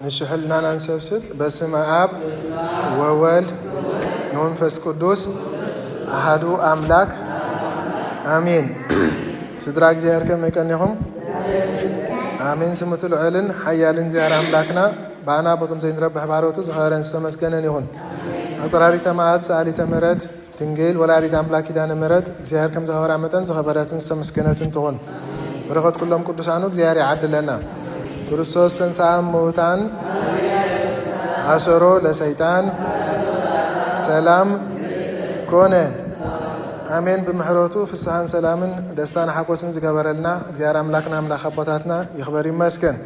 ንሽሕልናና ንሰብስብ። በስመ ኣብ ወወልድ ወመንፈስ ቅዱስ ኣሃዱ ኣምላክ ኣሜን። ስድራ እግዚኣብሔር ከመይ ቀኒኹም? ኣሜን። ስሙ እቲ ልዑልን ሓያልን እግዚኣብሔር ኣምላክና ብኣና በቶም ዘይንረብሕ ባሮቱ ዝኸበረን ዝተመስገነን ይኹን። ኣቁራሪተ መዓት ሰኣሊተ ምሕረት ድንግል ወላዲት ኣምላክ ኪዳነ ምሕረት እግዚኣብሔር ከም ዝኸበራ መጠን ዝኸበረትን ዝተመስገነትን ትኹን። በረኸት ኩሎም ቅዱሳኑ እግዚኣብሔር ይዓድለና። ክርስቶስ ተንሥአ እሙታን ኣሰሮ ለሰይጣን ሰላም ኮነ። ኣሜን። ብምሕረቱ ፍስሓን ሰላምን ደስታን ሓጎስን ዝገበረልና እግዚኣብሔር ኣምላክና ኣምላክ ኣቦታትና ይኽበር ይመስገን።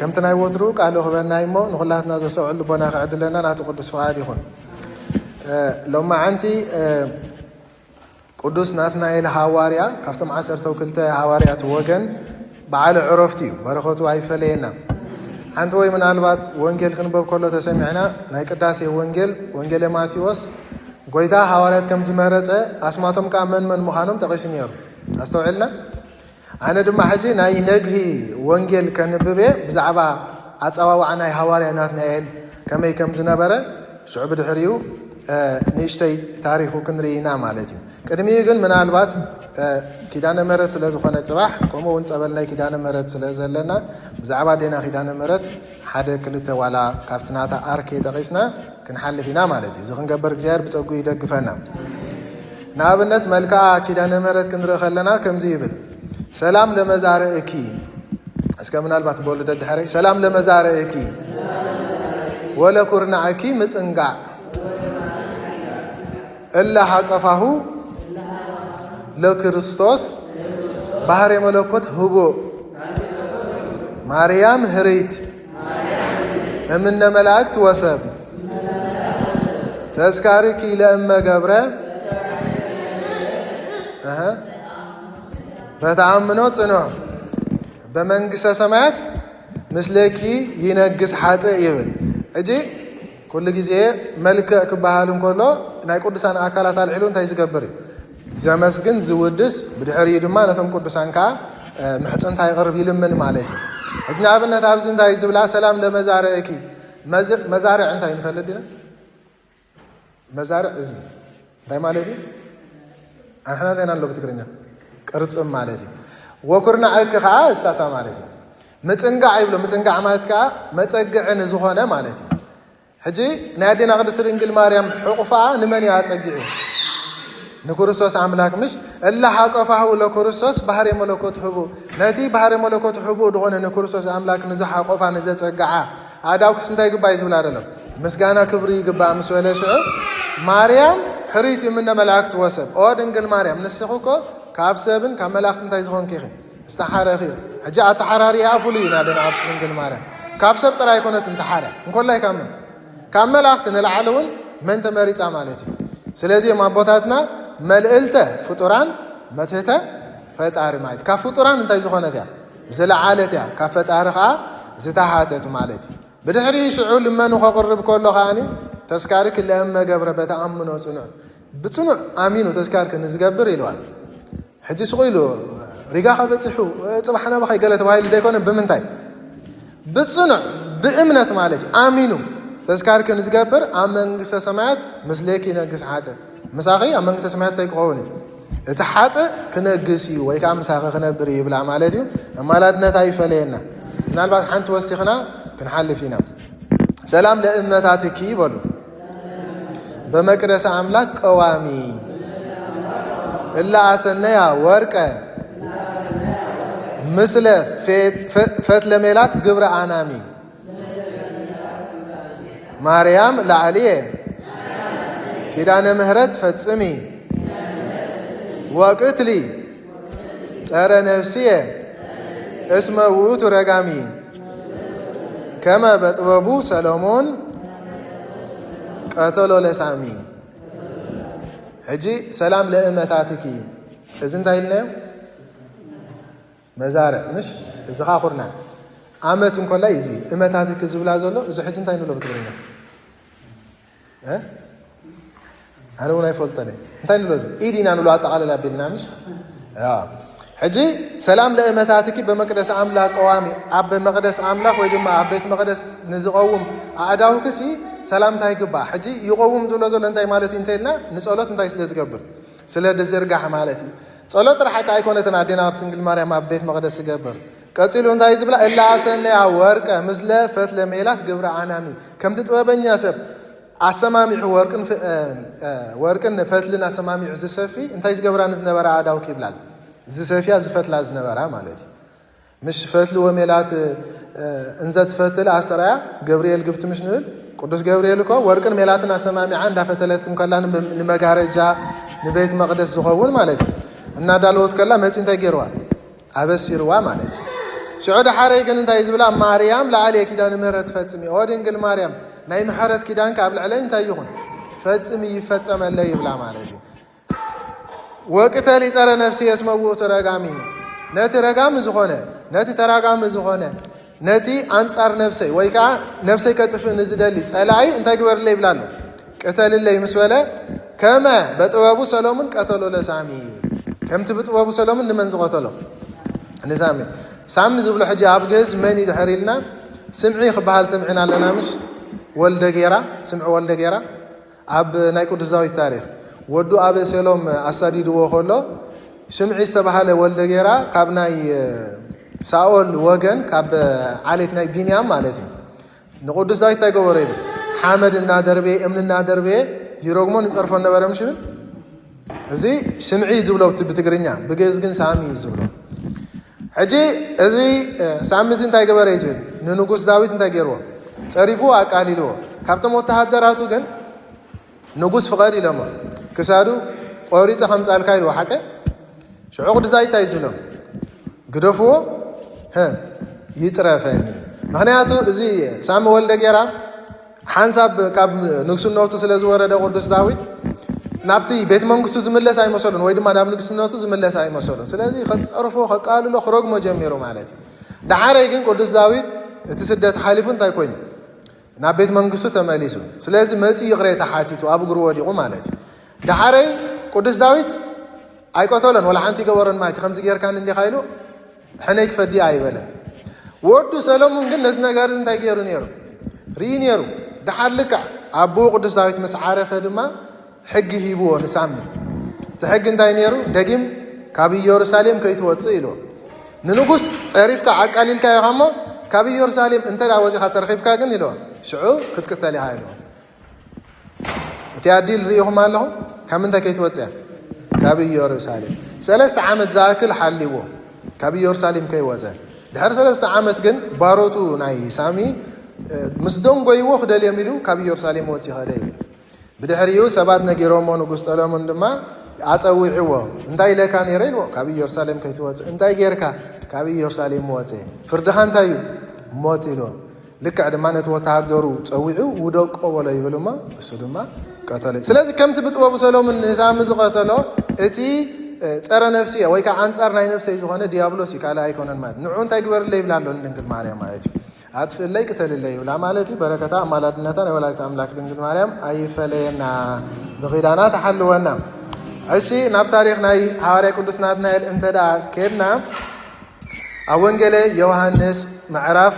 ከምቲ ናይ ወትሩ ቃሉ ክበና እሞ ንኹላትና ዘስተውዕል ልቦና ክዕድለና ናቱ ቅዱስ ፍቓድ ይኹን። ሎማዓንቲ ቅዱስ ናትናኤል ሃዋርያ ካብቶም ዓሰርተው ክልተ ሃዋርያት ወገን በዓለ ዕረፍቲ እዩ። በረኸቱ ኣይፈለየና። ሓንቲ ወይ ምናልባት ወንጌል ክንበብ ከሎ ተሰሚዕና ናይ ቅዳሴ ወንጌል፣ ወንጌለ ማቴዎስ ጎይታ ሃዋርያት ከም ዝመረጸ ኣስማቶም ከኣ መን መን ምዃኖም ጠቒሱ ነይሩ። ኣስተውዕልና። ኣነ ድማ ሕጂ ናይ ነግሂ ወንጌል ከንብብ እየ። ብዛዕባ ኣጸዋውዓ ናይ ሃዋርያ ናትናኤል ከመይ ከም ዝነበረ ሽዑ ብድሕሪኡ ንእሽተይ ታሪኹ ክንርኢ ኢና ማለት እዩ። ቅድሚኡ ግን ምናልባት ኪዳነ ምሕረት ስለ ዝኾነ ጽባሕ፣ ከምኡ እውን ጸበል ናይ ኪዳነ ምሕረት ስለ ዘለና ብዛዕባ ኣዴና ኪዳነ ምሕረት ሓደ ክልተ ዋላ ካብቲ ናታ ኣርኬ ጠቒስና ክንሓልፍ ኢና ማለት እዩ። እዚ ክንገብር እግዚኣብሔር ብጸጉ ይደግፈና። ንኣብነት መልክዓ ኪዳነ ምሕረት ክንርኢ ከለና ከምዚ ይብል፣ ሰላም ለመዛርእኪ። እስከ ምናልባት በሉ ደድሕረይ፣ ሰላም ለመዛርእኪ ወለኩርናዕኪ ምጽንጋዕ እለ ሃቀፋሁ ለክርስቶስ ባህሬ መለኮት ህቡእ ማርያም ህርይት እምነ መላእክት ወሰብ ተስካርኪ ለእመ ገብረ በተኣምኖ ጽኑዕ በመንግስተ ሰማያት ምስለኪ ይነግስ ሓጥእ ይብል። ሕጂ ኩሉ ግዜ መልክዕ ክበሃል እንከሎ ናይ ቅዱሳን ኣካላት ኣልዒሉ እንታይ ዝገብር እዩ? ዘመስግን፣ ዝውድስ፣ ብድሕሪኡ ድማ ነቶም ቅዱሳን ከዓ ምሕፅንታ ይቕርብ ይልምን ማለት እዩ። ሕጂ ንኣብነት ኣብዚ እንታይ ዝብላ ሰላም ለመዛርዕኪ፣ መዛርዕ እንታይ ንፈልጥ ዲና? መዛርዕ እዚ እንታይ ማለት እዩ? ኣንሕና እንታይ ናሎ ብትግርኛ ቅርጽም ማለት እዩ። ወኩርናዕኪ ከዓ እስታታ ማለት እዩ። ምጽንጋዕ ይብሎ። ምጽንጋዕ ማለት ከዓ መጸግዒ ንዝኾነ ማለት እዩ። ሕጂ ናይ ኣዴና ቅድስቲ ድንግል ማርያም ሕቑፋ ንመን እዩ ኣጸጊዑ? ንክርስቶስ ኣምላክ። ምሽ እለ ሓቆፋሁ ለክርስቶስ ባህሪ መለኮት ህቡ፣ ነቲ ባህሪ መለኮት ህቡ ዝኾነ ንክርስቶስ ኣምላክ ንዝሓቆፋ ንዘጸግዓ ኣዳውክስ እንታይ ይግባእ እዩ ዝብላ ዘሎ? ምስጋና ክብሪ ይግባእ ምስ በለ ሽዑ ማርያም ሕርይቲ ምነ መላእክት ወሰብ። ኦ ድንግል ማርያም ንስኺ እኮ ካብ ሰብን ካብ መላእክት እንታይ ዝኾንኪ ኢኺ? ዝተሓረኺ ኢኺ። ሕጂ ኣተሓራሪ ኣፉሉ እዩ ናደና ኣብ ድንግል ማርያም። ካብ ሰብ ጥራይ ኣይኮነትን ተሓረ እንኮላይ ካብ መን ካብ መላእክቲ ንላዕሊ እውን መን ተመሪጻ ማለት እዩ። ስለዚ እዮም ኣቦታትና መልእልተ ፍጡራን መትህተ ፈጣሪ ማለት እዩ። ካብ ፍጡራን እንታይ ዝኾነት እያ? ዝለዓለት እያ። ካብ ፈጣሪ ከዓ ዝተሓተት ማለት እዩ። ብድሕሪ ሽዑ ልመኑ ከቕርብ ከሎ ከዓኒ ተስካሪ ክለእመ ገብረ በተኣምኖ ጽኑዕ፣ ብጽኑዕ ኣሚኑ ተስካር ክንዝገብር ኢልዋል። ሕጂ ስቑ ኢሉ ሪጋ ከበፂሑ ፅባሕ ናባኸይ ገለ ተባሂሉ ዘይኮነ ብምንታይ ብፅኑዕ ብእምነት ማለት እዩ ኣሚኑ ተስካርኪ ንዝገብር ኣብ መንግስተ ሰማያት ምስሌኪ ይነግስ ሓጥእ። ምሳኺ ኣብ መንግስተ ሰማያት እንታይ ክኸውን እዩ? እቲ ሓጥእ ክነግስ እዩ ወይ ከዓ ምሳኺ ክነብር እዩ ይብላ ማለት እዩ። ኣማላድነት ኣይፈለየና። ምናልባት ሓንቲ ወሲኽና ክንሓልፍ ኢና። ሰላም ለእመታትኪ በሉ። በመቅደሰ ኣምላክ ቀዋሚ እለ ኣሰነያ ወርቀ ምስለ ፈትለ ሜላት ግብረ ኣናሚ ማርያም ላዕልየ ኪዳነ ምህረት ፈጽሚ ወቅትሊ ጸረ ነፍስየ እስመ ውእቱ ረጋሚ ከመ በጥበቡ ሰሎሞን ቀተሎ ለሳሚ። ሕጂ ሰላም ለእመታትኪ። እዚ እንታይ ኢልናዮ? መዛርዕ ምሽ? እዚ ኻኹርና ኣመት እንኮላይ እዚ እመታትኪ ዝብላ ዘሎ እዚ ሕጂ እንታይ ንብሎ ብትግርኛ? እ? ኣነ እውን ኣይፈልጦን እየ። እንታይ ንብሎ እዚ? ኢድ ኢና ንብሎ ኣጠቓልል ኣቢልና ምሽ? ያ። ሕጂ ሰላም ለእመታትኪ በመቅደስ ኣምላክ ቀዋሚ፣ ኣብ መቅደስ ኣምላክ ወይ ድማ ኣብ ቤት መቅደስ ንዝቐውም ኣእዳውክሲ ሰላምታ ይግባእ። ሕጂ ይቐውም ዝብሎ ዘሎ እንታይ ማለት እዩ እንተኢልና፣ ንጸሎት እንታይ ስለ ዝገብር? ስለ ዝዝርጋሕ ማለት እዩ። ጸሎት ጥራሕ እካ ኣይኮነትን ኣዴና ቅድስት ድንግል ማርያም ኣብ ቤት መቅደስ ዝገብር። ቀጺሉ እንታይ ዝብላ? እላ ኣሰነያ ወርቀ ምስለ ፈትለ ሜላት ግብረ ኣናሚ፣ ከምቲ ጥበበኛ ሰብ ኣሰማሚዑ ወርቅን ፍ- እ- እ- ወርቅን ፈትልን ኣሰማሚዑ ዝሰፊ እንታይ ዝገብራ ንዝነበራ ኣእዳውኪ ይብላል። ዝሰፊያ ዝፈትላ ዝነበራ ማለት እዩ። ምሽ ፈትሊ ወሜላት እ፣ እንዘ ትፈትል ኣሰራያ ገብርኤል ግብቲ ምሽ ንብል። ቅዱስ ገብርኤል እኮ ወርቅን ሜላትን ኣሰማሚዓ እንዳፈተለት ከላ ንመ- ንመጋረጃ ንቤት መቅደስ ዝኸውን ማለት እዩ። እናዳለወት ከላ መፂ እንታይ ገይርዋ? ኣበሲርዋ ማለት እዩ። ሽዑ ደሓረይ ግን እንታይ ዝብላ? ማርያም ለዓሌ ኪዳነ ምህረት ፈጽሚ፣ ኦ ድንግል ማርያም ናይ ምሕረት ኪዳንኪ ኣብ ልዕለይ እንታይ ይኹን? ፈጽሚ ይፈጸመለይ ይብላ ማለት እዩ። ወቅተል ይጸረ ነፍሲ የስመ ውእቱ ረጋሚ፣ ነቲ ረጋሚ ዝኾነ፣ ነቲ ተራጋሚ ዝኾነ፣ ነቲ ኣንጻር ነፍሰይ ወይ ከዓ ነፍሰይ ከጥፍእ ንዝደሊ ጸላኢ እንታይ ግበርለይ ይብላ ኣሎ? ቅተልለይ ምስ በለ፣ ከመ በጥበቡ ሰሎሙን ቀተሎ ለሳሚ፣ ከምቲ ብጥበቡ ሰሎሙን ንመን ዝቐተሎ? ንሳሚ። ሳሚ ዝብሎ ሕጂ ኣብ ግእዝ መን እዩ ድሕር ኢልና፣ ስምዒ ክበሃል ሰሚዕና ኣለና፣ ምሽ? ወልደ ጌራ፣ ስምዒ ወልደ ጌራ። ኣብ ናይ ቅዱስ ዳዊት ታሪኽ፣ ወዱ ኣበሴሎም ኣሳዲድዎ ከሎ፣ ሽምዒ ዝተባህለ ወልደ ጌራ ካብ ናይ ሳኦል ወገን፣ ካብ ዓሌት ናይ ቢንያም ማለት እዩ። ንቅዱስ ዳዊት እንታይ ገበሮ ይብል? ሓመድ እናደርበየ፣ እምኒ እናደርበየ ይረግሞ ንጸርፎ ነበረ፣ ምሽ ይብል? እዚ ሽምዒ እዩ ዝብሎ ብት- ብትግርኛ፣ ብግእዝ ግን ሳሚ እዩ ዝብሎ። ሕጂ እዚ እ፣ ሳሚ እዚ እንታይ ገበረ እዩ ዝብል? ንንጉስ ዳዊት እንታይ ገይርዎ? ጸሪፉ ኣቃሊልዎ። ካብቶም ወተሃደራቱ ግን ንጉስ ፍቐድ ኢሎሞ፣ ክሳዱ ቆሪጸ ከምጻልካ ኢልዎ። ሓቀ? ሽዑ ቅዱስ ዳዊት እንታይ እዩ ዝብሎም? ግደፍዎ፣ ሀ፣ ይጽረፈኒ። ምኽንያቱ እዚ ሳሚ ወልደ ጌራ ሓንሳብ ካብ ንግስነቱ ስለ ዝወረደ ቅዱስ ዳዊት ናብቲ ቤት መንግስቱ ዝምለስ ኣይመሰሉን፣ ወይ ድማ ናብ ንግስነቱ ዝምለስ ኣይመሰሉን። ስለዚ ከጸርፎ፣ ከቃልሎ፣ ክረግሞ ጀሚሩ ማለት እዩ። ደሓረይ ግን ቅዱስ ዳዊት እቲ ስደት ሓሊፉ እንታይ ኮይኑ? ናብ ቤት መንግስቱ ተመሊሱ። ስለዚ መጺኡ ይቕሬታ ሓቲቱ ኣብ እግሩ ወዲቑ ማለት እዩ። ደሓረይ ቅዱስ ዳዊት ኣይቀተሎን፣ ወላ ሓንቲ ይገበሮን ማለት እዩ። ከምዚ ጌርካኒ እንዲኻ ኢሉ ሕነይ ክፈዲ ኣይበለን። ወዱ ሰሎሙን ግን ነዚ ነገር እንታይ ገይሩ ነይሩ? ርኢ ነይሩ። ደሓር ልክዕ ኣቦኡ ቅዱስ ዳዊት ምስ ዓረፈ ድማ ሕጊ ሂብዎ ንሳሚ። እቲ ሕጊ እንታይ ነይሩ? ደጊም ካብ ኢየሩሳሌም ከይትወፅእ ኢልዎ። ንንጉስ ጸሪፍካ ዓቃሊልካ ኢኻ እሞ፣ ካብ ኢየሩሳሌም እንተ ደኣ ወፂኻ ተረኺብካ ግን ኢልዎ፣ ሽዑ ክትቅተል ኢኻ ኢልዎ። እቲ ኣዲል ርኢኹም ኣለኹም? ካብ ምንታይ ከይትወፅእ እያ? ካብ ኢየሩሳሌም። ሰለስተ ዓመት ዝኣክል ሓልዎ፣ ካብ ኢየሩሳሌም ከይወፀ። ድሕሪ ሰለስተ ዓመት ግን ባሮቱ ናይ ሳሚ እ፣ ምስ ደንጎይዎ ክደልዮም ኢሉ ካብ ኢየሩሳሌም ወፂ ኸደ እዩ። ብድሕሪኡ ሰባት ነጊሮሞ፣ ንጉስ ጠለሙን ድማ ኣፀዊዕዎ። እንታይ ኢለካ ነይረ ኢልዎ፣ ካብ ኢየሩሳሌም ከይትወፅእ። እንታይ ጌርካ? ካብ ኢየሩሳሌም ወፀ። ፍርድኻ እንታይ እዩ? ሞት ኢልዎ። ልክዕ ድማ ነቲ ወተሃደሩ ጸዊዑ ውደቆ በሎ ይብል እሞ እሱ ድማ ቀተሎ። ስለዚ ከምቲ ብጥበቡ ሰሎሙን ንሳሚ ዝቐተሎ እቲ እ፣ ጸረ ነፍሲ ወይ ከዓ ኣንጻር ናይ ነፍሰይ ዝኾነ ዲያብሎስ እዩ፣ ካልእ ኣይኮነን ማለት ንዑ እንታይ ግበርለይ ይብላ ኣሎ ንድንግል ማርያም ማለት እዩ። ኣጥፍእለይ ቅተልለይ ይብላ ማለት እዩ። በረከታ ኣማላድነታ ናይ ወላዲት ኣምላክ ድንግል ማርያም ኣይፈለየና፣ ብኺዳና ተሓልወና። እሺ፣ ናብ ታሪኽ ናይ ሃዋርያ ቅዱስ ናትናኤል እንተ ደኣ ኬድና፣ ኣብ ወንጌለ ዮሃንስ ምዕራፍ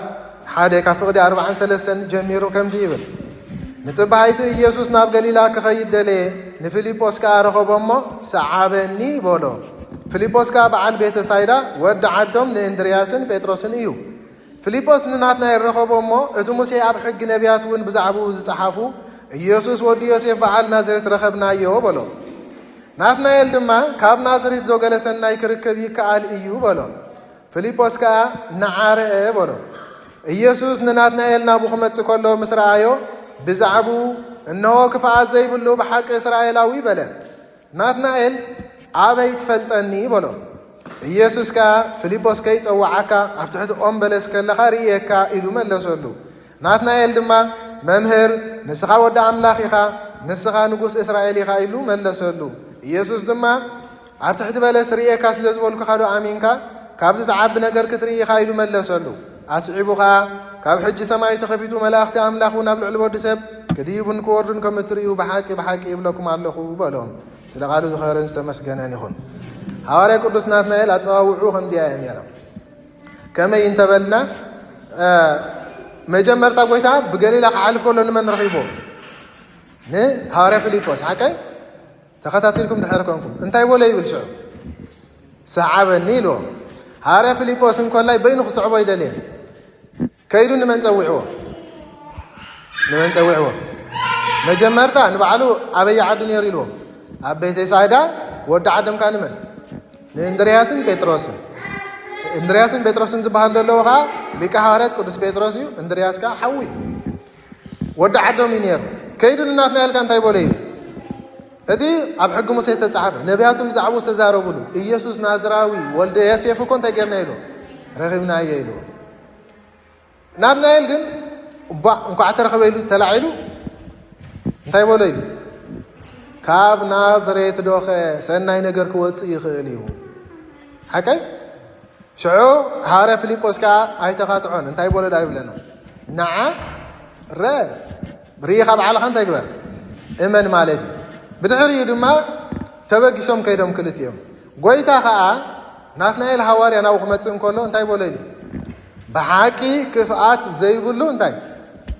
ሓደ ካብ ፍቕዲ ኣርባዓን ሰለስተን ጀሚሩ ከምዚ ይብል፣ ንጽባሃይቲ ኢየሱስ ናብ ገሊላ ክኸይድ ደለየ፣ ንፊልጶስ ከኣ ረኸቦ እሞ፣ ሰዓበኒ በሎ። ፊልጶስ ከኣ በዓል ቤተ ሳይዳ ወዲ ዓዶም ንእንድርያስን ጴጥሮስን እዩ። ፊልጶስ ንናትናኤል ረኸቦ እሞ፣ እቲ ሙሴ ኣብ ሕጊ ነቢያት እውን ብዛዕባኡ ዝጸሓፉ፣ ኢየሱስ ወዲ ዮሴፍ በዓል ናዝሬት ረኸብናዮ በሎ። ናትናኤል ድማ፣ ካብ ናዝሬት ዶ ገለ ሰናይ ክርከብ ይከኣል እዩ በሎ። ፊልጶስ ከኣ፣ ንዓ ርአ በሎ። ኢየሱስ ንናትናኤል ናብኡ ክመጽእ ከሎ ምስ ረኣዮ፣ ብዛዕባኡ፣ እንሆ ክፍኣት ዘይብሉ ብሓቂ እስራኤላዊ በለ። ናትናኤል፣ ኣበይ ትፈልጠኒ በሎ። ኢየሱስ ከኣ፣ ፊልጶስ ከይጸውዓካ ኣብ ትሕቲ ኦም በለስ ከለኻ ርእየካ ኢሉ መለሰሉ። ናትናኤል ድማ፣ መምህር፣ ንስኻ ወዲ ኣምላኽ ኢኻ፣ ንስኻ ንጉስ እስራኤል ኢኻ ኢሉ መለሰሉ። ኢየሱስ ድማ፣ ኣብ ትሕቲ በለስ ርእየካ ስለ ዝበልኩኻ ዶ ኣሚንካ? ካብዚ ዝዓቢ ነገር ክትርኢ ኢኻ ኢሉ መለሰሉ። ኣስዒቡ ኸኣ፣ ካብ ሕጂ ሰማይ ተኸፊቱ መላእኽቲ ኣምላኽ እውን ኣብ ልዕሊ ወዲ ሰብ ክድይቡን ክወርዱን ከም እትርእዩ ብሓቂ ብሓቂ ይብለኩም ኣለኹ በሎም። ስለ ቃሉ ዝኸበረን ዝተመስገነን ይኹን። ሃዋርያ ቅዱስ ናትናኤል ኣጸዋውዑ ከምዚኣ እያ ነይራ። ከመይ እንተበልና፣ መጀመርታ ጎይታ ብገሊላ ክሓልፍ ከሎ ንመን ረኺቦ? ንሃዋርያ ፊልጶስ። ሓቀይ? ተኸታቲልኩም ድሕር ኮንኩም እንታይ በሎ ይብል ሽዑ? ሰሓበኒ ኢልዎ። ሃዋርያ ፊልጶስ እንኮላይ በይኑ ክስዕቦ ኣይደልየን። ከይዱ ንመን ጸዊዕዎ? ንመን ጸዊዕዎ? መጀመርታ ንባዕሉ ኣበይ ዓዱ ነይሩ ኢልዎ? ኣብ ቤተ ሳይዳ። ወዲ ዓዶምካ ንመን? ንእንድርያስን ጴጥሮስን። እንድርያስን ጴጥሮስን ዝበሃል ዘለዉ ኸዓ ሊቀ ሃዋርያት ቅዱስ ጴጥሮስ እዩ። እንድርያስ ከዓ ሓዉ እዩ። ወዲ ዓዶም እዩ ነይሩ። ከይዱ ንናትናኤልካ እንታይ በሎ እዩ? እቲ ኣብ ሕጊ ሙሴ ዝተጻሕፈ፣ ነቢያቱን ብዛዕባኡ ዝተዛረቡሉ፣ ኢየሱስ ናዝራዊ ወልደ ዮሴፍ እኮ እንታይ ጌርና ኢሉ? ረኺብናዮ ኢሉ። ናትናኤል ግን እባ እንኳዕ ተረኸበ ኢሉ ተላዒሉ እንታይ በሎ ኢሉ? ካብ ናዝሬት ዶኸ ሰናይ ነገር ክወፅእ ይኽእል እዩ? ሓቀይ? ሽዑ ሃዋርያ ፊልጶስ ከዓ ኣይተኻትዖን። እንታይ በሎ ዳ ይብለና? ንዓ ረ ርኢኻ ባዕልኻ እንታይ ግበር? እመን ማለት እዩ። ብድሕሪኡ ድማ ተበጊሶም ከይዶም ክልቲኦም። ጎይታ ከዓ ናትናኤል ሃዋርያ ናብኡ ክመጽእ እንከሎ እንታይ በሎ ኢሉ? ብሓቂ ክፍኣት ዘይብሉ እንታይ?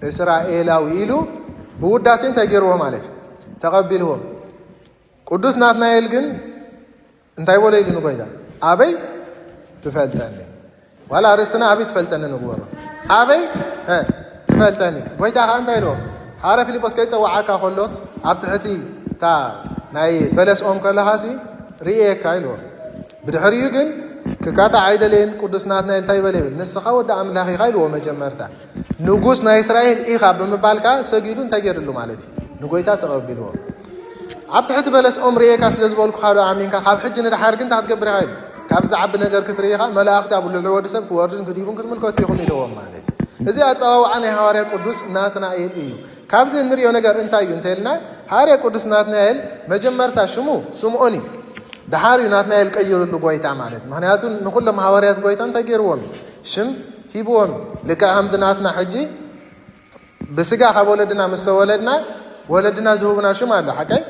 እስራኤላዊ ኢሉ ብውዳሴ እንታይ ገይርዎ ማለት እዩ? ተቐቢልዎ። ቅዱስ ናትናኤል ግን እንታይ በሎ ኢሉ ንጎይታ? ኣበይ ትፈልጠኒ? ዋላ ኣርእስትና ኣበይ ትፈልጠኒ ንግበሮ። ኣበይ? እ፣ ትፈልጠኒ። ጎይታ ኸዓ እንታይ ኢልዎ? ሃዋርያ ፊልጶስ ከይጸውዓካ ከሎስ ኣብ ትሕቲ እታ ናይ በለስ ኦም ከለኻሲ ርእየካ ኢልዎ። ብድሕሪኡ ግን ክካታዕ ኣይደለየን። ቅዱስ ናትናኤል እንታይ በለ ይብል? ንስኻ ወዲ ኣምላኽ ኢኻ ኢልዎ መጀመርታ። ንጉስ ናይ እስራኤል ኢኻ ብምባል ከኣ ሰጊዱ እንታይ ገይርሉ ማለት እዩ? ንጎይታ ተቐቢልዎ። ኣብ ትሕቲ በለስ ኦም ርእየካ ስለ ዝበልኩኻ ዶ ኣሚንካ? ካብ ሕጂ ንደሓር ግን እንታይ ክትገብር ኢኻ ኢሉ? ካብ ዝዓቢ ነገር ክትርኢ ኢኻ፣ መላእኽቲ ኣብ ልዕሊ ወዲ ሰብ ክወርዱን ክድይቡን ክትምልከቱ ኢኹም ኢልዎም ማለት እዩ። እዚ ኣጸዋውዓ ናይ ሃዋርያ ቅዱስ ናትናኤል እዩ። ካብዚ እንርእዮ ነገር እንታይ እዩ እንተኢልና፣ ሃዋርያ ቅዱስ ናትናኤል መጀመርታ ሽሙ ስምዖን እዩ። ደሓር እዩ ናትናኤል ቀይሩሉ ጎይታ ማለት እዩ። ምኽንያቱ ንኹሎም ሃዋርያት ጎይታ እንታይ ገይርዎም እዩ? ሽም ሂብዎም እዩ። ልክዕ ከምዚ ናትና ሕጂ ብስጋ ካብ ወለድና ምስ ተወለድና፣ ወለድና ዝህቡና ሽም ኣሎ፣ ሓቀይ?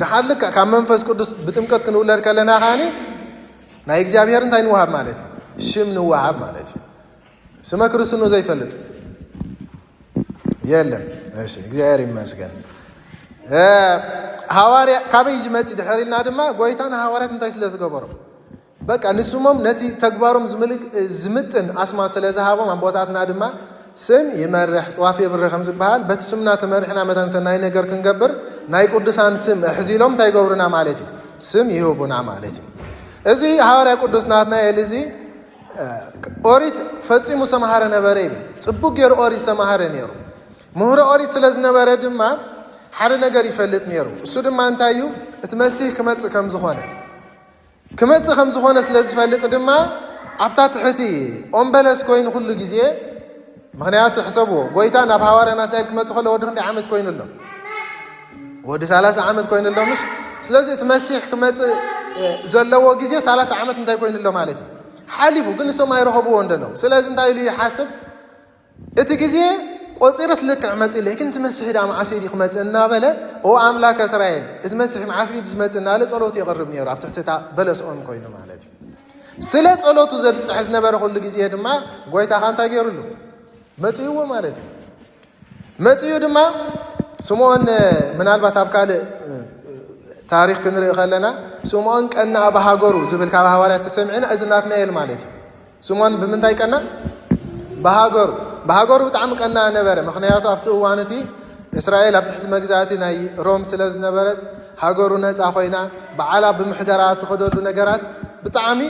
ደሓር ልክዕ ካብ መንፈስ ቅዱስ ብጥምቀት ክንውለድ ከለና ከኣኒ ናይ እግዚኣብሔር እንታይ ንወሃብ ማለት እዩ? ሽም ንወሃብ ማለት እዩ። ስመ ክርስትኑ ዘይፈልጥ የለን። እሺ፣ እግዚኣብሔር ይመስገን። እ፣ ሃዋርያ ካበይ ዝመጽእ ድሕር ኢልና ድማ፣ ጎይታ ንሃዋርያት እንታይ ስለ ዝገበሮም? በቃ፣ ንስሞም ነቲ ተግባሮም ዝምልክ-፣ ዝምጥን ኣስማት ስለ ዝሃቦም፣ ኣቦታትና ድማ ስም ይመርሕ፣ ጥዋፍ የብርህ ከም ዝበሃል፣ በቲ ስምና ተመሪሕና መታን ሰናይ ነገር ክንገብር፣ ናይ ቅዱሳን ስም ኣሕዚሎም እንታይ ይገብሩና ማለት እዩ? ስም ይህቡና ማለት እዩ። እዚ ሃዋርያ ቅዱስ ናትናኤል እዚ፣ እ፣ ኦሪት ፈጺሙ ዝተምሃረ ነበረ ይብል። ጽቡቅ ገይሩ ኦሪት ዝተምሃረ ነይሩ። ምህሮ ኦሪት ስለ ዝነበረ ድማ፣ ሓደ ነገር ይፈልጥ ነይሩ። እሱ ድማ እንታይ እዩ? እቲ መሲህ ክመጽእ ከም ዝኾነ። ክመጽእ ከም ዝኾነ ስለ ዝፈልጥ ድማ፣ ኣብታ ትሕቲ ኦም በለስ ኮይኑ ኩሉ ግዜ፣ ምኽንያቱ ሕሰብዎ፣ ጎይታ ናብ ሃዋርያ ናትናኤል ክመጽእ ከሎ ወዲ ክንደይ ዓመት ኮይኑ ኣሎ? ወዲ ሰላሳ ዓመት ኮይኑ ኣሎ፣ ምሽ? ስለዚ እቲ መሲሕ ክመጽእ፣ እ፣ ዘለዎ ግዜ ሰላሳ ዓመት እንታይ ኮይኑ ኣሎ ማለት እዩ? ሓሊፉ፣ ግን ንሶም ኣይረኸብዎ እንደለዉ። ስለዚ እንታይ ኢሉ ይሓስብ? እቲ ግዜ ቆጺርስ ልክዕ መጺእለይ፣ ግን እቲ መሲሕ ደኣ መዓስ እዩ ክመጽእ እናበለ፣ "ኦ ኣምላክ እስራኤል፣ እቲ መሲሕ መዓስ እዩ ዝመጽእ?" እናበለ ጸሎቱ የቕርብ ነይሩ፣ ኣብ ትሕቲ እታ በለስ ኦም ኮይኑ ማለት እዩ። ስለ ጸሎቱ ዘብጽሕ ዝነበረ ኩሉ ግዜ ድማ፣ ጎይታ ኸኣ እንታይ ገይሩሉ? መጺእዎ ማለት እዩ። መጺኡ ድማ ስምዖን፣ ምናልባት ኣብ ካልእ ታሪኽ ክንርኢ ከለና፣ ስምዖን ቀናኣ ብሃገሩ ዝብል ካብ ሃዋርያት ተሰሚዕና፣ እዚ ናትናኤል ማለት እዩ። ስምዖን ብምንታይ ቀና? ብሃገሩ። ብሃገሩ ብጣዕሚ ቀናኣ ነበረ። ምኽንያቱ ኣብቲ እዋን እቲ እስራኤል ኣብ ትሕቲ መግዛእቲ ናይ ሮም ስለ ዝነበረት፣ ሃገሩ ነጻ ኮይና፣ በዓላ ብምሕደራ ትኸደሉ ነገራት ብጣዕሚ፣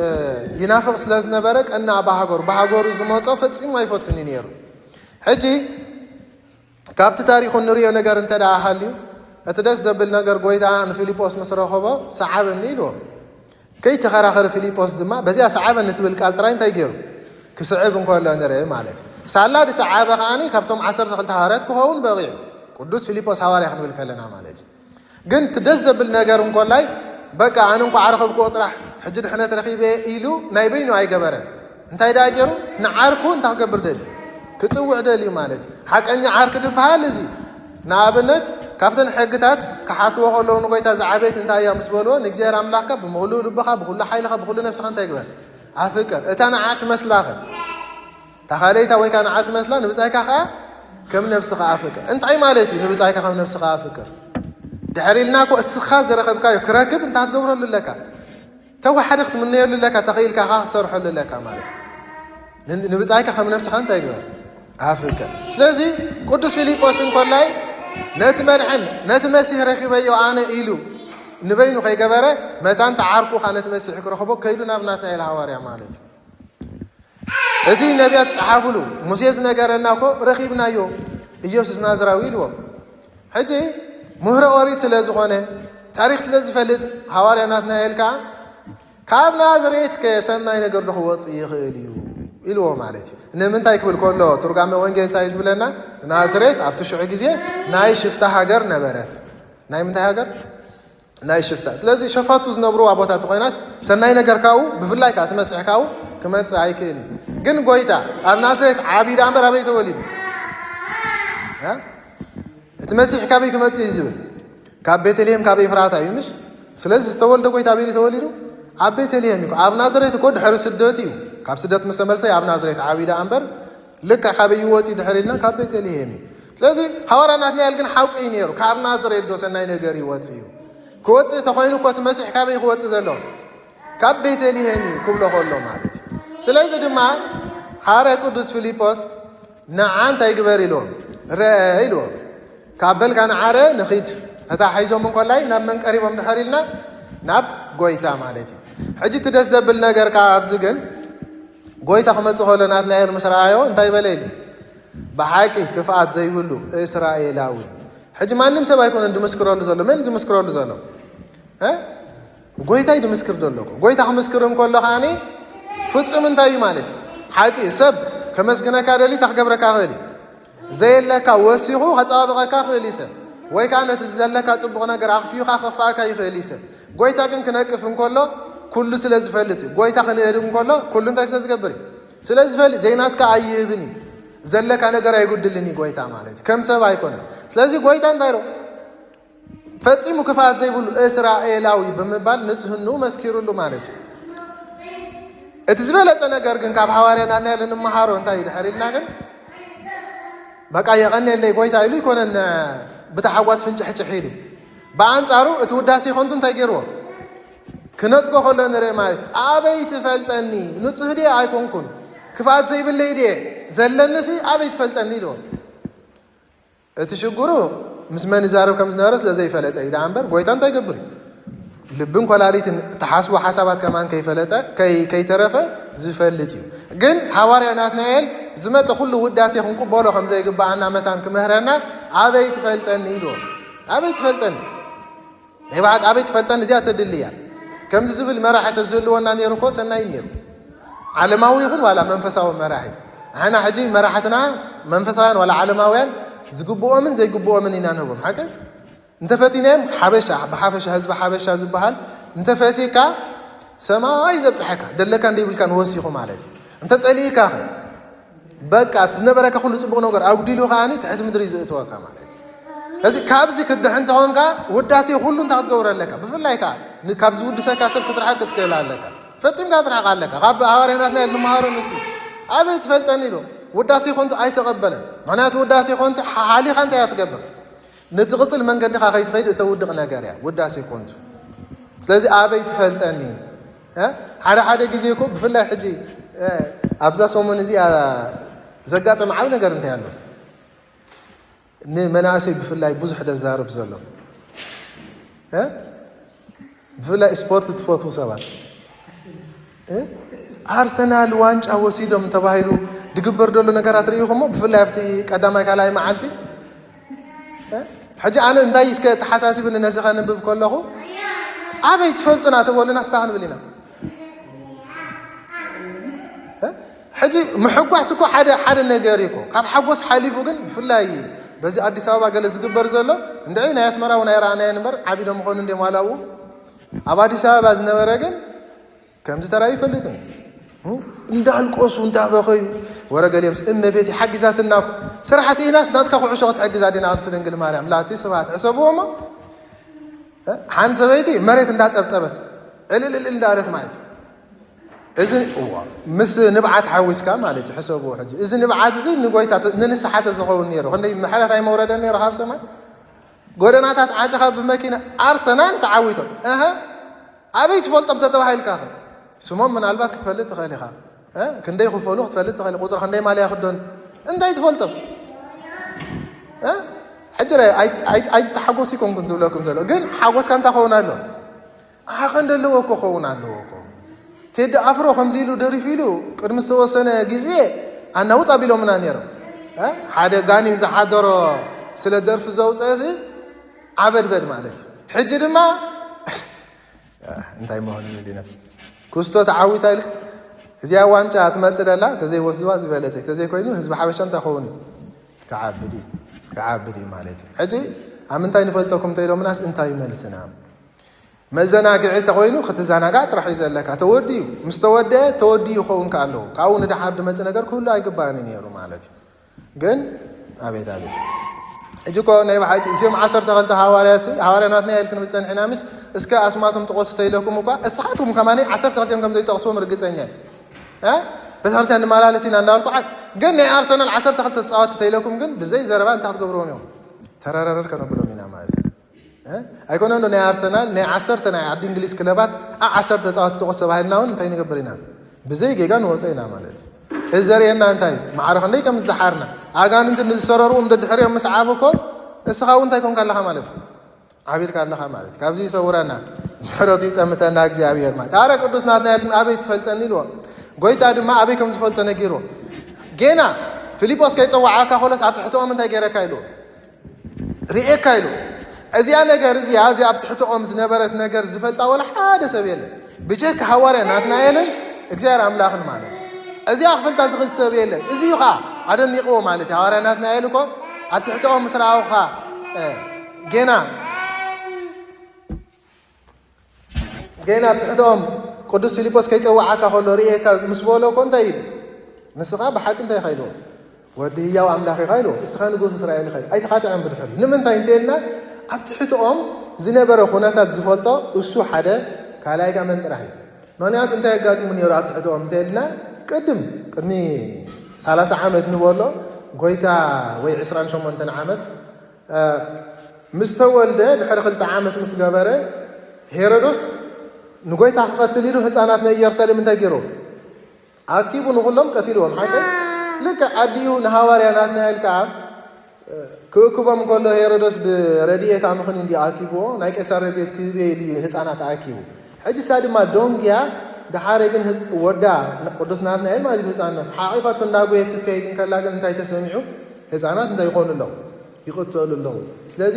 እ፣ ይናፍቕ ስለ ዝነበረ፣ ቀናኣ ብሃገሩ። ብሃገሩ ዝመጾ ፈጺሙ ኣይፈቱን እዩ ነይሩ። ሕጂ ካብቲ ታሪኹ እንርእዮ ነገር እንተ ደኣ ሃልዩ፣ እቲ ደስ ዘብል ነገር፣ ጎይታ ንፊልጶስ ምስ ረኸቦ፣ "ሰዓበኒ" ኢልዎ። ከይተኸራኸረ ፊልጶስ ድማ፣ በዚኣ "ሰዓበኒ" እትብል ቃል ጥራይ እንታይ ገይሩ? ክስዕብ እንከሎ ንርኢ ማለት እዩ። ሳላ ዝሰዓበ ከኣኒ ካብቶም ዓሰርተ ክልተ ሃዋርያት ክኸውን በቒዑ። ቅዱስ ፊልጶስ ሃዋርያ ክንብል ከለና ማለት እዩ። ግን እቲ ደስ ዘብል ነገር እንኮላይ፣ "በቃ ኣነ እንኳ ዓረኸብክዎ ጥራሕ፣ ሕጂ ድሕነት ረኺበ" ኢሉ ናይ በይኑ ኣይገበረን። እንታይ ደኣ ገይሩ? ንዓርኩ እንታይ ክገብር ደልዩ? ክጽውዕ ደልዩ ማለት እዩ። ሓቀኛ ዓርኪ ዝበሃል እዚ። ንኣብነት፣ ካብተን ሕግታት ክሓትዎ ከለዉ ንጎይታ ዝዓበየት እንታይ እያ ምስ በልዎ፣ ንእግዚኣብሔር ኣምላኽካ ብምሉእ ልብኻ፣ ብኹሉ ሓይልኻ፣ ብኹሉ ነፍስኻ እንታይ ግበር? ኣፍቅር። እታ ንዓ ትመስላኸ? እታ ካልኣይታ ወይ ከዓ ንዓ ትመስላ፣ ንብጻይካ ከዓ ከም ነፍስኻ ኣፍቅር። እንታይ ማለት እዩ ንብጻይካ ከም ነፍስኻ ኣፍቅር? ድሕር ኢልና እኮ እስኻ ዝረኸብካዮ ክረክብ እንታይ ክትገብረሉ ኣለካ? ተወሓደ ክትምነየሉ ኣለካ፣ ተኽኢልካ ኸዓ ክትሰርሐሉ ኣለካ ማለት እዩ። ን-፣ ንብጻይካ ከም ነፍስኻ እንታይ ግበር? ኣፍቅር። ስለዚ ቅዱስ ፊልጶስ እንኮላይ ነቲ መድሕን፣ ነቲ መሲሕ ረኺበዮ ኣነ ኢሉ ንበይኑ ከይገበረ፣ መታን ተዓርኩ ኸዓ ነቲ መሲሕ ክረኽቦ ከይዱ ናብ ናትናኤል ሃዋርያ ማለት እዩ። እቲ ነቢያት ዝጸሓፉሉ፣ ሙሴ ዝነገረና እኮ ረኺብናዮ፣ ኢየሱስ ናዝራዊ ኢልዎ። ሕጂ ምህሮ ኦሪት ስለ ዝኾነ፣ ታሪኽ ስለ ዝፈልጥ፣ ሃዋርያ ናትናኤል ከኣ ካብ ናዝሬት ከ ሰናይ ነገር ዶ ክወጽእ ይኽእል እዩ ኢልዎ ማለት እዩ። ንምንታይ ክብል ከሎ፣ ትርጓሜ ወንጌል እንታይ እዩ ዝብለና? ናዝሬት ኣብቲ ሽዑ ግዜ ናይ ሽፍታ ሃገር ነበረት። ናይ ምንታይ ሃገር? ናይ ሽፍታ። ስለዚ ሸፋቱ ዝነብርዋ ቦታ ተኾይናስ ሰናይ ነገር ካብኡ፣ ብፍላይ ከዓ እቲ መሲሕ ካብኡ ክመጽእ ኣይክእልን እዩ። ግን ጎይታ ኣብ ናዝሬት ዓቢዳ እምበር ኣበይ ተወሊዱ? እ? እቲ መሲሕ ካበይ ክመጽእ እዩ ዝብል? ካብ ቤተልሔም፣ ካብ ኤፍራታ እዩ፣ ምሽ? ስለዚ ዝተወልደ ጎይታ ኣበይ እዩ ተወሊዱ? ኣብ ቤተልሔም እዩ። ኣብ ናዝሬት እኮ ድሕሪ ስደት እዩ። ካብ ስደት ምስ ተመልሰ ኣብ ናዝሬት ዓቢዳ እምበር ልክዕ ካበይ እዩ ወፂኡ ድሕሪ ኢልና ካብ ቤተልሔም እዩ። ስለዚ ሃዋርያ ናትናኤል ግን ሓቂ እዩ ነይሩ። ካብ ናዝሬት ዶ ሰናይ ነገር እዩ ወፂኡ? ክወፅእ ተኾይኑ እኮ እቲ መሲሕ ካበይ ክወፅእ ዘሎ? ካብ ቤተልሔም እዩ ክብሎ ከሎ ማለት እዩ። ስለዚ ድማ ሃረ ቅዱስ ፊልጶስ ንዓ እንታይ ግበር ኢልዎም? ርአ ኢልዎም። ካብ በልካ ንዓ ርአ ንኺድ። እታ ሒዞም እንኮላይ ናብ መን ቀሪቦም ድሕር ኢልና? ናብ ጎይታ ማለት እዩ። ሕጂ እቲ ደስ ዘብል ነገር ካብ ኣብዚ ግን ጎይታ ክመጽእ ከሎ ናትናኤል ምስ ረኣዮ እንታይ በለ ኢሉ? ብሓቂ ክፍኣት ዘይብሉ እስራኤላዊ። ሕጂ ማንም ሰብ ኣይኮነን ዝምስክረሉ ዘሎ። መን ዝምስክረሉ ዘሎ? እ? ጎይታ እዩ ዝምስክር ዘሎ እኮ። ጎይታ ክምስክር እንከሎ ከኣኒ ፍጹም እንታይ እዩ ማለት እዩ? ሓቂ እዩ። ሰብ ከመስግነካ ደሊ፣ እንታይ ክገብረካ ይኽእል እዩ? ዘየለካ ወሲኹ ከጸባብቐካ ይኽእል እዩ ሰብ። ወይ ከኣ ነቲ ዘለካ ጽቡቕ ነገር ኣኽፊኡካ ከኽፍኣካ ይኽእል እዩ ሰብ። ጎይታ ግን ክነቅፍ እንከሎ፣ ኩሉ ስለ ዝፈልጥ እዩ። ጎይታ ክንእድ እንከሎ፣ ኩሉ እንታይ ስለ ዝገብር እዩ? ስለ ዝፈልጥ፣ ዘይናትካ ኣይህብን እዩ። ዘለካ ነገር ኣይጉድልን እዩ ጎይታ ማለት እዩ። ከም ሰብ ኣይኮነን። ስለዚ ጎይታ እንታይ ኢሎ? ፈጺሙ ክፍኣት ዘይብሉ እስራኤላዊ ብምባል ንጽህንኡ መስኪሩሉ ማለት እዩ። እቲ ዝበለጸ ነገር ግን ካብ ሃዋርያ ናትናኤል እንመሃሮ እንታይ እዩ ድሕር ኢልና ግን፣ በቃ የቐንየለይ ጎይታ ኢሉ ኣይኮነን ብታሕጓስ ፍንጭሕጭሕ ኢሉ። ብኣንጻሩ እቲ ውዳሴ ከንቱ እንታይ ገይርዎ? ክነጽጎ ከሎ ንርኢ ማለት እዩ። ኣበይ ትፈልጠኒ? ንጹህ ድየ ኣይኮንኩን? ክፍኣት ዘይብለይ ድየ? ዘለኒሲ ኣበይ ትፈልጠኒ ኢልዎ። እቲ ሽግሩ ምስ መን ይዛረብ ከም ዝነበረ ስለ ዘይፈለጠ እዩ ደኣ እምበር፣ ጎይታ እንታይ ይገብር እዩ? ልብን ኮላሊትን እትሓስቦ ሓሳባት ከማን ከይፈለጠ፣ ከይ-፣ ከይተረፈ ዝፈልጥ እዩ። ግን ሃዋርያ ናትናኤል ዝመጸ ኩሉ ውዳሴ ክንቅበሎ ከም ዘይግብኣና መታን ክምህረና፣ ኣበይ ትፈልጠኒ ኢልዎ። ኣበይ ትፈልጠኒ? ናይ ብሓቂ ኣበይ ትፈልጠኒ እዚኣ ተድሊ እያ። ከምዚ ዝብል መራሒ ተዝህልወና ነይሩ እኮ ሰናይ ነይሩ። ዓለማዊ ይኹን ዋላ መንፈሳዊ መራሒ። ንሕና ሕጂ መራሕትና መንፈሳውያን ዋላ ዓለማውያን ዝግብኦምን ዘይግብኦምን ኢና ንህቦም። ሓቂ? እንተፈቲናዮም ሓበሻ፣ ብሓፈሻ ህዝቢ ሓበሻ ዝበሃል እንተፈቲካ ሰማይ ዘብጽሐካ፣ ደለካ እንደይብልካን ወሲኹ ማለት እዩ። እንተጸሊእካ ኸ? በቃ እቲ ዝነበረካ ኩሉ ጽቡቕ ነገር ኣጉዲሉ ከኣኒ ትሕቲ ምድሪ እዩ ዘእትወካ ማለት እዩ። እዚ ካብዚ ክድሕን እንተኾንካ ውዳሴ ኩሉ እንታይ ክትገብሮ ኣለካ? ብፍላይ ከኣ ን-፣ ካብ ዝውድሰካ ሰብ ክትርሕቅ ክትክእል ኣለካ። ፈጺምካ ክትርሕቅ ኣለካ። ካብ ሃዋርያ ናትናኤል ንመሃሮ ንሱ ኣበይ ትፈልጠኒ ኢሉ ውዳሴ ኮንቱ ኣይተቐበለን። ምኽንያቱ ውዳሴ ኮንቱ ሓ-፣ ሓሊኻ እንታይ እያ ትገብር? ነቲ ቅጽል መንገድኻ ከይትኸይድ እተውድቕ ነገር እያ ውዳሴ ኮንቱ። ስለዚ ኣበይ ትፈልጠኒ? እ? ሓደ ሓደ ግዜ እኮ ብፍላይ ሕጂ፣ እ፣ ኣብዛ ሰሙን እዚኣ ዘጋጠመ ዓቢ ነገር እንታይ ኣሎ? ንመናእሰይ ብፍላይ ብዙሕ ደዛርብ ዘሎ። እ? ብፍላይ ስፖርት ትፈትዉ ሰባት። እ? ኣርሰናል ዋንጫ ወሲዶም ተባሂሉ ዝግበር ዘሎ ነገራት ርኢኹሞ? ብፍላይ ኣብቲ ቀዳማይ ካልኣይ መዓልቲ። እ? ሕጂ ኣነ እንታይ እስከ ተሓሳሲብኒ ነዚ ከንብብ ከለኹ፣ ኣበይ ትፈልጡና ተበሉና ስታ ክንብል ኢና። እ? ሕጂ ምሕጓስ እኮ ሓደ፣ ሓደ ነገር እዩ እኮ። ካብ ሓጎስ ሓሊፉ ግን ብፍላይ በዚ ኣዲስ ኣበባ ገለ ዝግበር ዘሎ፣ እንድዒ ናይ ኣስመራ እውን ኣይረኣናዮን እምበር፣ ዓቢዶም ምኾኑ እንድዮም ዋላ እውን። ኣብ ኣዲስ ኣበባ ዝነበረ ግን ከምዚ ተራእዩ ይፈልጥን። እ? እንዳልቆሱ፣ እንዳበኸዩ፣ ወረ ገሊኦምስ እመቤት ሓጊዛትና እኮ። ስራሕ ስኢናስ ናትካ ኩዕሾ ክትሕግዛ ዲና ቅድስት ድንግል ማርያም ላቲ ስብሐት። ሕሰብዎ እሞ፣ እ? ሓንቲ ሰበይቲ መሬት እንዳጠብጠበት ዕልልልል እንዳለት ማለት እዩ። እዚ እዋ ምስ ንብዓት ሓዊስካ ማለት እዩ። ሕሰብዎ ሕጂ። እዚ ንብዓት እዚ ንጎይታ ተ- ንንስሓ ተዝኸውን ነይሩ ክንደይ ምሕረት ኣይመውረደን ነይሩ ካብ ሰማይ? ጎደናታት ዓፀኻ ብመኪና ኣርሰናል ተዓዊቶም። እህ ኣበይ ትፈልጦም ተተባሂልካ ኸ? ስሞም ምናልባት ክትፈልጥ ትኽእል ኢኻ። እ? ክንደይ ክፈሉ ክትፈልጥ ትኽእል። ቁፅሪ ክንደይ ማልያ ክዶን እንታይ ትፈልጦም? እ? ሕጂ ረ- ኣይ- ኣይ- ኣይትተሓጎስ ይኮንኩን ዝብለኩም ዘሎ ግን ሓጎስካ እንታይ ኸውን ኣሎ? ዓቐን ዘለዎ እኮ ኸውን ኣለዎ እኮ። ቴዲ ኣፍሮ ከምዚ ኢሉ ደሪፉ ኢሉ ቅድሚ ዝተወሰነ ግዜ ኣናውፅ ኣቢሎምና ነይሮም። እ? ሓደ ጋኒን ዝሓደሮ ስለ ደርፊ ዘውፀ ሲ ዓበድበድ ማለት እዩ። ሕጂ ድማ እንታይ መሆን ንዲና ኩስቶ ተዓዊታ ኢልካ እዚኣ ዋንጫ ትመፅእ ደላ ተዘይወስድዋ ዝበለፀ ተዘይኮይኑ ህዝቢ ሓበሻ እንታይ ኸውን እዩ? ክዓብድ እዩ። ክዓብድ እዩ ማለት እዩ። ሕጂ ኣብ ምንታይ ንፈልጠኩም እንተኢሎምናስ እንታይ መልስና? መዘናግዒ እንተኾይኑ ክትዘናጋዕ ጥራሕ እዩ ዘለካ። ተወዲኡ ምስ ተወደአ ተወዲኡ ይኸውን ከ ኣለዎ ካብኡ ንድሓር ድመፅእ ነገር ኩሉ ኣይግባእን እዩ ነይሩ ማለት እዩ። ግን ኣቤት ኣቤት ሕጂ እኮ ናይ ብሓቂ እዚኦም ዓሰርተ ክልተ ሃዋርያ ሲ ሃዋርያ ናትና ኢልክን ብፀንሕና ምሽ እስከ ኣስማቶም ጥቐሱ ተይለኩም እኳ እስኻትኩም ከማኒ ዓሰርተ ክልቲኦም ከም ዘይጠቕስዎም ርግፀኛ እየ። እ? ቤተክርስትያን ንመላለስ ኢና እንዳበልኩ ዓ- ግን ናይ ኣርሰናል ዓሰርተ ክልተ ተፃወቲ ተይለኩም ግን ብዘይ ዘረባ እንታይ ክትገብርዎም እዮም? ተረረረር ከነብሎም ኢና ማለት እዩ። እ? ኣይኮነን ዶ ናይ ኣርሰናል ናይ ዓሰርተ ናይ ዓዲ እንግሊዝ ክለባት ኣ ዓሰርተ ተፃወቲ ጥቕስ ተባሂልና እውን እንታይ ንገብር ኢና? ብዘይ ጌጋ ንወፀ ኢና ማለት እዩ። እዚ ዘርእየና እንታይ ማዕረ ክንደይ ከም ዝደሓርና ኣጋንንቲ ንዝሰረሩ እንደ ድሕሪኦም ምስ ዓቡ እኮ እስኻ እውን እንታይ ኮንካ ኣለኻ ማለት እዩ። ዓቢርካ ኣለኻ ማለት እዩ። ካብዚ ይሰውረና ምሕረቱ ይጠምተና እግዚኣብሔር ማለት ኣረ ቅዱስ ናትናኤል ግን ኣበይ ትፈልጠኒ ኢልዎ። ጎይታ ድማ ኣበይ ከም ዝፈልጦ ነጊርዎ። ጌና ፊልጶስ ከይፀዋዓካ ከሎስ ኣብ ትሕትኦም እንታይ ገይረካ ኢልዎ። ርእየካ ኢሉ እዚኣ ነገር እዚኣ እዚ ኣብ ትሕትኦም ዝነበረት ነገር ዝፈልጣ ወላ ሓደ ሰብ የለን ብጀካ ሃዋርያ ናትናኤልን እግዚኣብሔር ኣምላኽን ማለት እዩ። እዚኣ ክፈልጣ ዝኽእል ሰብ የለን። እዚ እዩ ከዓ ኣደኒቕዎ ማለት እዩ። ሃዋርያ ናትናኤል እኮ ኣብ ትሕትኦም ምስ ረኣውካ እ፣ ጌና ጌና ኣብ ትሕትኦም ቅዱስ ፊልጶስ ከይፀዋዓካ ከሎ ርእየካ ምስ በሎ እኮ እንታይ ኢሉ ንስኻ ብሓቂ እንታይ ኢኻ ኢልዎ? ወዲ ህያው ኣምላኽ ኢኻ ኢልዎ። እስኻ ንጉስ እስራኤል ኢኻ ኢልዎ። ኣይተኻትዐን ብድሕሪ። ንምንታይ እንተልና ኣብ ትሕትኦም ዝነበረ ኩነታት ዝፈልጦ እሱ ሓደ ካልኣይ ከመን ጥራሕ እዩ። ምክንያቱ እንታይ ኣጋጢሙ ነይሩ ኣብ ትሕትኦም እንተልና ቅድም ቅድሚ ሰላሳ ዓመት ንበሎ ጎይታ ወይ ዕስራን ሸሞንተን ዓመት ምስ ተወልደ ድሕሪ ክልተ ዓመት ምስ ገበረ ሄሮዶስ ንጎይታ ክቐትል ኢሉ ህፃናት ናይ ኢየሩሳሌም እንታይ ገይሩ ኣኪቡ ንኹሎም ቀቲልዎም ሓቀ ልክዕ ኣዲኡ ንሃዋርያ ናትናኤል ከዓ ክእክቦም ከሎ ሄሮዶስ ብረድኤት ኣምኽን እንዲ ኣኪብዎ ናይ ቄሳር ቤት ክህብ ኢሉ ህፃናት ኣኪቡ ሕጂ ሳ ድማ ዶንግያ ደሓረ ግን ወዳ ቅዱስ ናትናኤል ማለት ህፃነት ሓቂፋቶ እንዳጎየት ክትከይድ እንከላ ግን እንታይ ተሰሚዑ ህፃናት እንታይ ይኾኑ ኣለዉ ይቕተሉ ኣለዉ። ስለዚ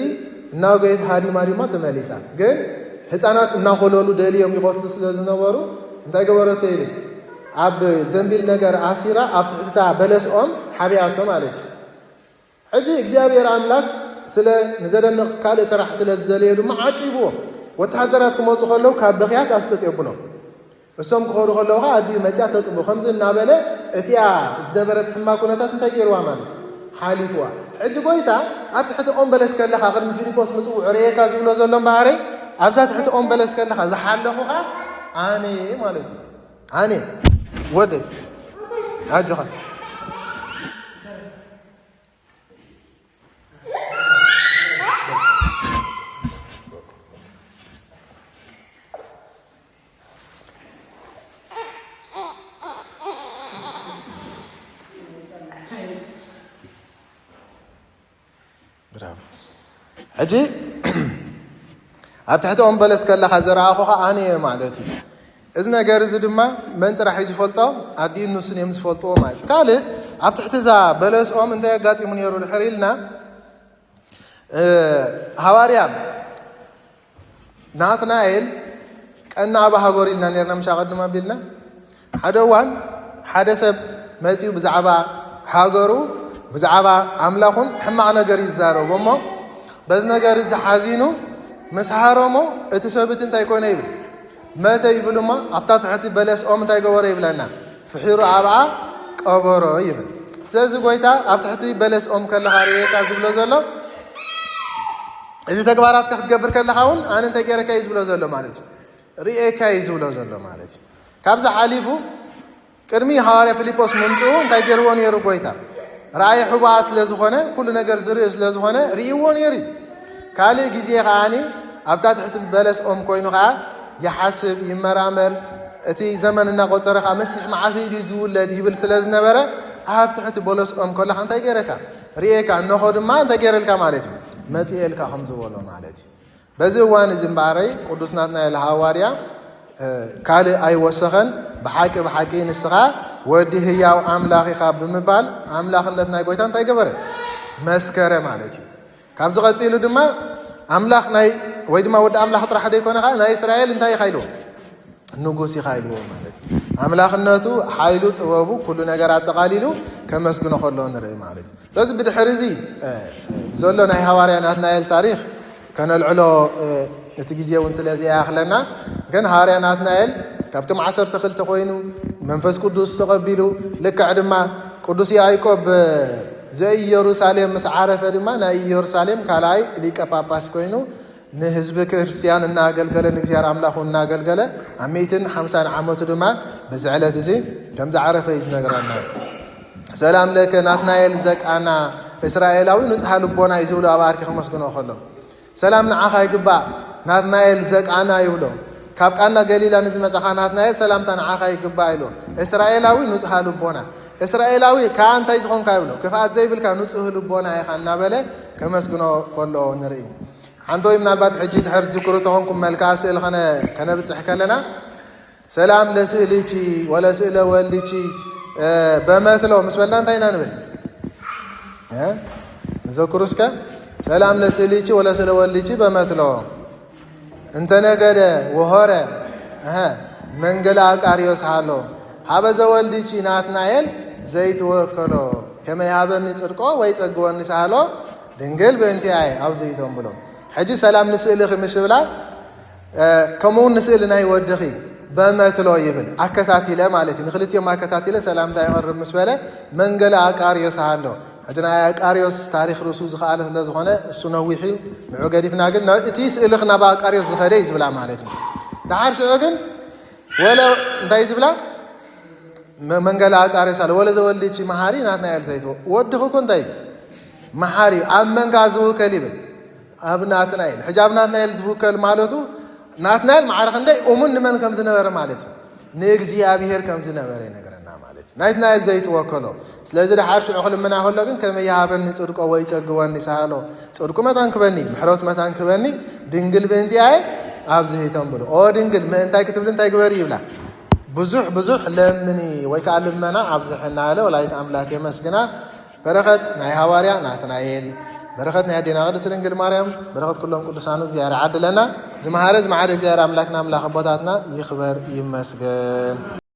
እናጎየት ሃዲማ ድማ ተመሊሳ። ግን ህፃናት እናኾለሉ ደልዮም ይቐትሉ ስለ ዝነበሩ እንታይ ገበረቶ ይብል ኣብ ዘንቢል ነገር ኣሲራ ኣብ ትሕትታ በለስኦም ሓቢኣቶ ማለት እዩ። ሕጂ እግዚኣብሔር ኣምላክ ስለ ንዘደንቕ ካልእ ስራሕ ስለ ዝደለዮ ድማ ዓቂብዎ። ወተሃደራት ክመፁ ከለዉ ካብ ብኽያት ኣስጥጥ የብሎም። እሶም ክኸዱ ከለዉ ከዓ ኣዲኡ መፅያ ተጥቦ ከምዚ እናበለ እቲኣ ዝነበረት ሕማቅ ኩነታት እንታይ ገይርዋ ማለት እዩ ሓሊፍዋ። ሕጂ ጎይታ ኣብ ትሕቲ ኦም በለስ ከለኻ ቅድሚ ፊልጶስ ምፅውዑ ርእየካ ዝብሎ ዘሎ እምበኣረይ ኣብዛ ትሕቲ ኦም በለስ ከለኻ ዝሓለኹኻ ኣነ ማለት እዩ ኣነ ወደይ ኣጆኻ ሕጂ ኣብ ትሕቲ ኦም በለስ ከለኻ ዝረኣኹኻ ኣነ እየ ማለት እዩ። እዚ ነገር እዚ ድማ መን ጥራሕ እዩ ዝፈልጦ? ኣዲኡን ንሱን እዮም ዝፈልጥዎ ማለት እዩ። ካልእ ኣብ ትሕቲ እዛ በለስ ኦም እንታይ ኣጋጢሙ ነይሩ ድሕር ኢልና ሃዋርያ ናትናኤል ቀና ኣብ ሃገሩ ኢልና ነርና ምሽ ኣቐድም ኣቢልና ሓደ እዋን ሓደ ሰብ መፂኡ ብዛዕባ ሃገሩ ብዛዕባ ኣምላኹን ሕማቕ ነገር ይዛረቡ እሞ በዚ ነገር እዚ ሓዚኑ ምስ ሃረሞ እቲ ሰብ እቲ እንታይ ኮነ ይብል መተ ይብል እሞ ኣብታ ትሕቲ በለስ ኦም እንታይ ገበሮ ይብለና ፍሒሩ ኣብኣ ቀበሮ ይብል። ስለዚ ጎይታ ኣብ ትሕቲ በለስ ኦም ከለኻ ርእየካ ዝብሎ ዘሎ፣ እዚ ተግባራት ክትገብር ከለኻ እውን ኣነ እንታይ ገይረካ እዩ ዝብሎ ዘሎ ማለት እዩ። ርእየካ እዩ ዝብሎ ዘሎ ማለት እዩ። ካብዚ ሓሊፉ ቅድሚ ሃዋርያ ፊልጶስ ምምፅኡ እንታይ ገይርዎ ነይሩ ጎይታ? ራእይ ሕቡኣ ስለ ዝኾነ፣ ኩሉ ነገር ዝርኢ ስለ ዝኾነ ርእይዎ ነይሩ እዩ። ካልእ ግዜ ከዓኒ ኣብታ ትሕቲ በለስ ኦም ኮይኑ ከዓ ይሓስብ፣ ይመራመር፣ እቲ ዘመን እናቆፀረ ከዓ መሲሕ መዓስ እዩ ዝውለድ ይብል ስለ ዝነበረ፣ ኣብ ትሕቲ በለስ ኦም ከለካ እንታይ ገይረካ? ርእየካ፣ እነኾ ድማ እንታይ ገይረልካ ማለት እዩ? መፅኤልካ ከም ዝበሎ ማለት እዩ። በዚ እዋን እዚ እምበኣረይ ቅዱስ ናትናኤል ሃዋርያ ካልእ ኣይወሰኸን። ብሓቂ ብሓቂ ንስኻ ወዲ ህያው ኣምላኽ ኢኻ ብምባል ኣምላኽነት ናይ ጎይታ እንታይ ገበረ? መስከረ ማለት እዩ። ካብዚ ቀፂሉ ድማ ኣምላኽ ናይ ወይ ድማ ወዲ ኣምላኽ ጥራሕ ደይኮነ ከዓ ናይ እስራኤል እንታይ ኢኻ ኢልዎ? ንጉስ ኢኻ ኢልዎ ማለት እዩ። ኣምላኽነቱ፣ ሓይሉ፣ ጥበቡ፣ ኩሉ ነገር ኣጠቓሊሉ ከመስግኖ ከሎ ንርኢ ማለት እዩ። ስለዚ ብድሕሪ እዚ ዘሎ ናይ ሃዋርያ ናትናኤል ታሪኽ ከነልዕሎ እቲ ግዜ እውን ስለዚ ኣይኣኽለና። ግን ሃዋርያ ናትናኤል ካብቶም ዓሰርተ ክልተ ኮይኑ መንፈስ ቅዱስ ተቐቢሉ፣ ልክዕ ድማ ቅዱስ ያዕቆብ ዘኢየሩሳሌም ምስ ዓረፈ ድማ ናይ ኢየሩሳሌም ካልኣይ ሊቀ ጳጳስ ኮይኑ ንህዝቢ ክርስቲያን እናኣገልገለ ንእግዚኣብሔር ኣምላኹ እናኣገልገለ ኣብ ሚእትን ሓምሳን ዓመቱ ድማ በዚ ዕለት እዚ ከም ዝዓረፈ እዩ ዝነግረና። ሰላም ለከ ናትናኤል ዘቃና እስራኤላዊ ንጽሃ ልቦና እዩ ዝብሎ ኣብ ኣርኪ ከመስግኖ ከሎ። ሰላም ንዓኻ ይግባእ ናትናኤል ዘቃና ይብሎ። ካብ ቃና ገሊላ ንዝመጻኻ ናትናኤል ሰላምታ ንዓኻ ይግባእ ኢሎ። እስራኤላዊ ንጽሃ ልቦና። እስራኤላዊ ከኣ እንታይ ዝኾንካ ይብሎ። ክፍኣት ዘይብልካ ንጹህ ልቦና ኢኻ እናበለ ከመስግኖ ከሎ ንርኢ። ሓንቲ ወይ ምናልባት ሕጂ ድሕር ትዝክሩ ተኾንኩም መልክዓ ስእሊ ከነ-፣ ከነብጽሕ ከለና ሰላም ለስእልኪ ወለስእለ ወልድኪ በመትሎ ምስ በልና እንታይ ኢና ንብል? እ? ንዘክሩ እስከ። ሰላም ለስእልኪ ወለስእለ ወልድኪ በመትሎ እንተነገደ ወሆረ እሀ መንገለ ኣቃርዮስ ሃሎ ሀበ ዘወልድኪ ናትናኤል ዘይትወከሎ ከመ ይሃበኒ ጽድቆ ወይ ጸግወኒ ሳህሎ ድንግል ብእንቲኣየ ኣብ ዘይተንብሎ። ሕጂ ሰላም ንስእልኺ ምስ ብላ ከምኡ እውን ንስእሊ ናይ ወድኺ በመትሎ ይብል። ኣከታቲለ ማለት እዩ። ንክልቲኦም ኣከታቲለ ሰላምታ ይቐርብ ምስ በለ መንገለ ኣቃርዮስ ኣሎ። ሕጂ ናይ ኣቃርዮስ ታሪኽ ርእሱ ዝኸኣለ ስለ ዝኾነ እሱ ነዊሕ እዩ። ንዑ ገዲፍና ግን ናብ እቲ ስእልኽ ናብ ኣቃርዮስ ዝኸደ እዩ ዝብላ ማለት እዩ። ደሓር ሽዑ ግን ወለ እንታይ ዝብላ መ-፣ መንገለ ኣቃርዮስ ኣሎ። ወለ ዘወልድኪ መሓሪ ናትናኤል ዘይትወ-፣ ወድኺ እኮ እንታይ እዩ? መሓሪ እዩ። ኣብ መንጋ ዝውከል ይብል። ኣብ ናትናኤል። ሕጂ ኣብ ናትናኤል ዝውከል ማለቱ ናትናኤል ማዕረ ክንደይ እሙን ንመን ከም ዝነበረ ማለት እዩ። ንእግዚኣብሔር ከም ዝነበረ ይነግረና ማለት እዩ። ናትናኤል ዘይትወከሎ። ስለዚ ደሓር ሽዑ ክልምና ከሎ ግን ከመይ ይሃበኒ ጽድቆ ወይ ጸግወኒ ሳህሎ። ጽድቁ መታን ክበኒ፣ ምሕረቱ መታን ክበኒ፣ ድንግል ብእንቲኣየ ኣብዚ ተንብሎ። ኦ ድንግል ምእንታይ ክትብል እንታይ ግበሪ ይብላ። ብዙሕ ብዙሕ ለምኒ ወይ ከዓ ልመና ኣብዚ ሕናለ ወላዲት ኣምላክ የመስግና። በረኸት ናይ ሃዋርያ ናትናኤል፣ በረኸት ናይ ኣዴና ቅድስት ድንግል ማርያም፣ በረኸት ኩሎም ቅዱሳኑ እግዚኣብሔር ዓድለና። ዝመሃረ ዝመዓደ እግዚኣብሔር ኣምላክና ኣምላክ ኣቦታትና ይኽበር ይመስገን።